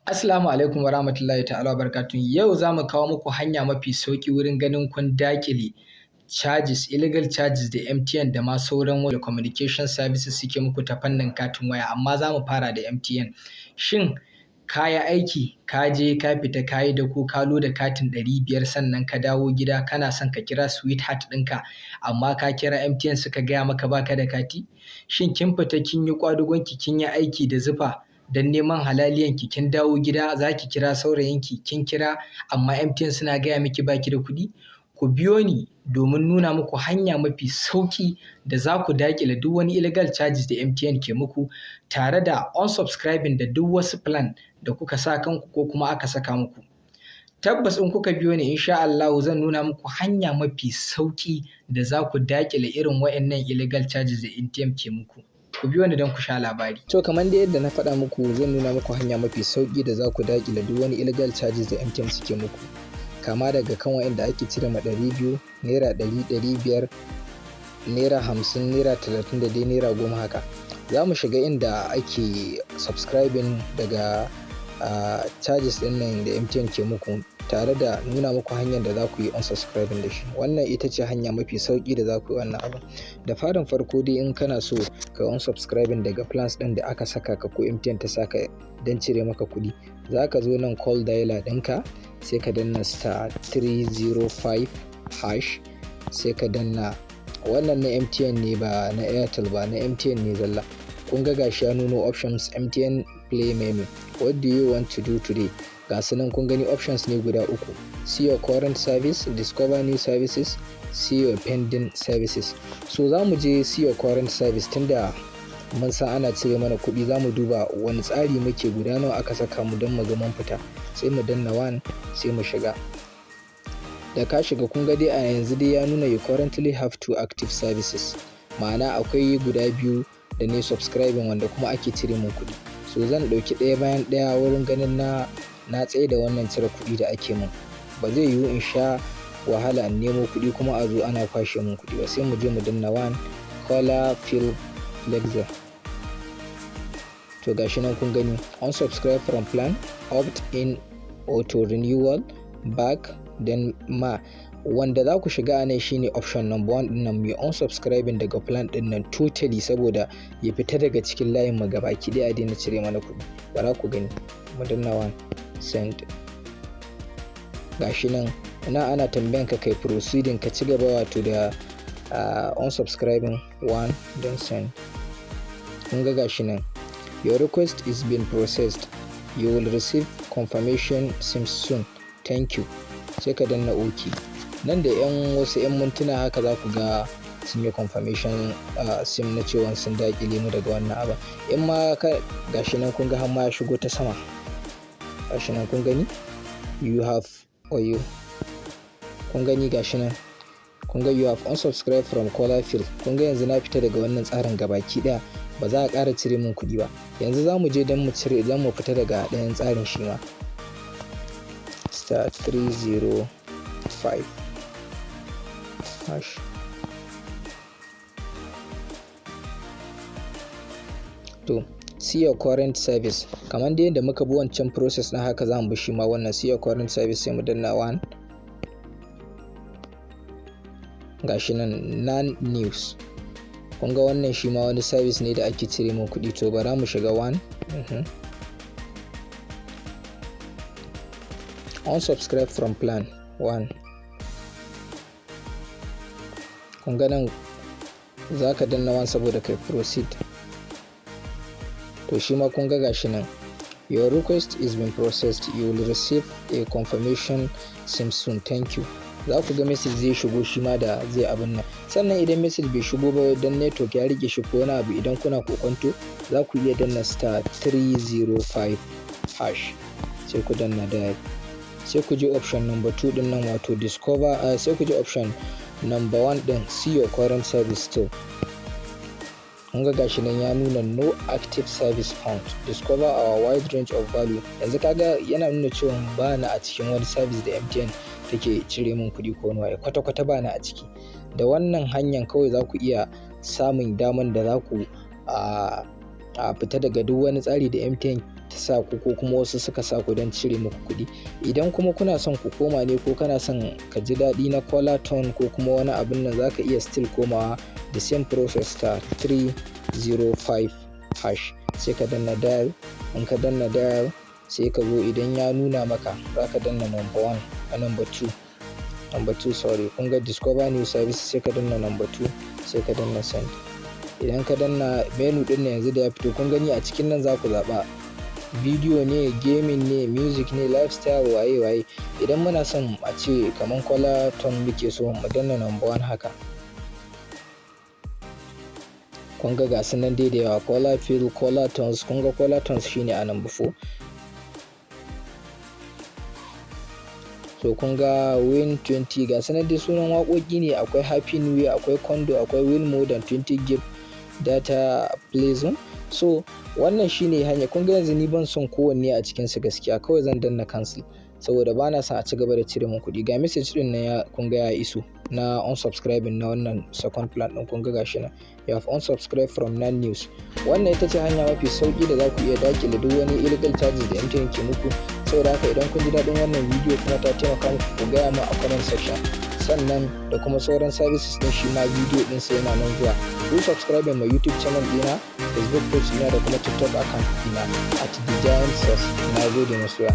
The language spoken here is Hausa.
Assalamu alaikum warahmatullahi ta'ala wabarakatuh. Yau za mu kawo muku hanya mafi sauƙi wurin ganin kun daƙile charges, illegal charges da MTN da ma sauran communication services suke muku ta fannin katin waya, amma za mu fara da MTN. Shin ka yi aiki, ka je ka fita, ka yi dako, ka loda katin 500, sannan ka dawo gida kana son ka kira sweetheart ɗinka, amma ka kira MTN suka gaya maka baka da kati? Shin kin fita kin yi ƙwadagonki, kin yi aiki da zufa don neman halaliyanki, kin dawo gida za ki kira saurayinki, kin kira amma MTN suna gaya miki baki da kuɗi? Ku biyo ni domin nuna muku hanya mafi sauƙi da za ku daƙile duk wani illegal charges da MTN ke muku tare da unsubscribing da duk wasu plan da kuka sa kanku ko kuma aka saka muku. Tabbas in kuka biyo ni, insha Allahu zan nuna muku hanya mafi sauƙi da za ku daƙile irin waɗannan illegal charges da MTN ke muku. Ku biyo ni don ku sha labari. To, kamar dai yadda na faɗa muku, zan nuna muku hanya mafi sauƙi da za ku daƙile duk wani illegal charges da MTN suke muku. Kama daga kan waɗanda ake cire ma 200, ₦100, 500, ₦50, ₦30 da dai ₦10 haka. Za mu shiga inda ake subscribing daga charges ɗin nan da MTN ke muku tare da nuna muku hanyar da za ku yi unsubscribing da shi. Wannan ita ce hanya mafi sauƙi da za ku yi wannan abun. Da farin farko dai, in kana so ka unsubscribing daga plans ɗin da aka saka ka ko MTN ta saka don cire maka kuɗi, za ka zo nan call dialer ɗinka, sai ka danna *305#, sai ka danna. Wannan na MTN ne, ba na Airtel ba, na MTN ne zalla. Kun ga gashi ya nuno options, MTN Play menu. "What do you want to do today?" Ga su nan, kun gani, options ne guda uku: see your current service, discover new services, see your pending services. So za mu je see your current service, tunda mun san ana cire mana kuɗi. Za mu duba wani tsari muke, guda nawa aka saka mu, don mu ga mun fita. Sai mu danna one, sai mu shiga. Da ka shiga, kun ga dai a yanzu dai ya nuna "You currently have two active services", ma'ana akwai guda biyu da ne subscribing wanda kuma ake cire mun kuɗi. So zan ɗauki ɗaya bayan ɗaya wurin ganin na tsaye da wannan cire kuɗi da ake mun. Ba zai yiwu in sha wahala in nemo kuɗi kuma a zo ana kwashe mun kuɗi ba. Sai mu je mu danna one, caller fill flexa. To, gashi nan kun gani: unsubscribe from plan, opt in auto renewal, back. Then ma wanda za ku shiga a nan shine option number one din nan, mai unsubscribing daga plan din nan totally, saboda ya fita daga cikin layin mu gabaki ɗaya, a daina cire mana kuɗi. Bara ku gani, mu danna one, send. Gashi nan, ina ana tambayan ka kai proceeding, ka ci gaba, wato da unsubscribing. One, then send. Kun ga gashi nan: "Your request is being processed. You will receive confirmation sim soon. Thank you." Sai ka danna OK. Nan da yan wasu 'yan mintuna haka za ku ga sun yi confirmation sim na cewa sun daƙile mu daga wannan abin. In ma ka gashi nan, kun ga har ma ya shigo ta sama. Gashi nan, kun gani, you have oyo. Kun gani, gashi nan, kun ga "You have unsubscribed from caller field". Kun ga yanzu na fita daga wannan tsarin gabaki daya, ba za a ƙara cire min kuɗi ba. Yanzu za mu je don mu cire, don mu fita daga ɗayan tsarin shi ma, *305#. To, see your current service. Kamar dai yadda muka bi wancan process na, haka za mu bi shi ma wannan see your current service. Sai mu danna one. Gashi nan, non news. Kun ga wannan shi ma wani service ne da ake cire min kuɗi. To, bara mu shiga one, unsubscribe from plan one. Kun ga nan za ka danna one saboda kai proceed. To, shi ma kun ga gashi nan: "Your request is being processed. You will receive a confirmation sim soon. Thank you." Za ku ga message zai shigo shi ma da zai abin nan. Sannan idan message bai shigo ba don network ya rike shi ko wani abu, idan kuna kokonto, za ku iya danna *305#, sai ku danna dial, sai ku je option number 2 din nan, wato discover, sai ku je option number 1 din, see your current service still. Kun ga gashi nan ya nuna "No active service found. Discover our wide range of value." Yanzu kaga yana nuna cewa ba na a cikin wani service da MTN take cire min kuɗi ko wani waye, kwata-kwata ba na a ciki. Da wannan hanyar kawai za ku iya samun daman da za ku a fita daga duk wani tsari da MTN Ta sa ku ko kuma wasu suka sa ku don cire muku kuɗi. Idan kuma kuna son ku koma ne, ko kana son ka ji daɗi na caller tone ko kuma wani abun nan, za ka iya still komawa the same process, *305#, sai ka danna dial. In ka danna dial, sai ka zo, idan ya nuna maka, za ka danna number one, a number two, number two, sorry. Kun ga "discover new service", sai ka danna number two, sai ka danna send. Idan ka danna, menu ɗin yanzu da ya fito, kun gani, a cikin nan za ku zaɓa video ne, gaming ne, music ne, lifestyle, waye waye. Idan muna son a ce kaman caller tone muke so, mu danna number one haka. Kun ga gasu nan dai da yawa: caller fill, caller tones. Kun ga caller tones shine a number 4. So kun ga win 20, ga sanar dai sunan waƙoƙi ne. Akwai happy new year, akwai condo, akwai win more than 20 gig data play zone. So wannan shine hanya. Kun ga yanzu ni ban son kowanne a cikin su gaskiya, kawai zan danna cancel saboda bana son a ci gaba da cire min kuɗi. Ga message din na ya, kun ga ya iso na unsubscribing na wannan second plan din. Kun ga gashi nan, "You have unsubscribed from Nine News." Wannan ita ce hanya mafi sauki da za ku iya dakile duk wani illegal charges da MTN ke muku. Saboda haka, idan kun ji daɗin wannan bidiyo kuma ta taimaka muku, ku gaya min a comment section. Sannan da kuma sauran services din, shi ma bidiyo din sai yana nan zuwa. Ku subscribe ma YouTube channel dina, Facebook page dina da kuma TikTok account dina @TheGiantSource. Na gode, masoya.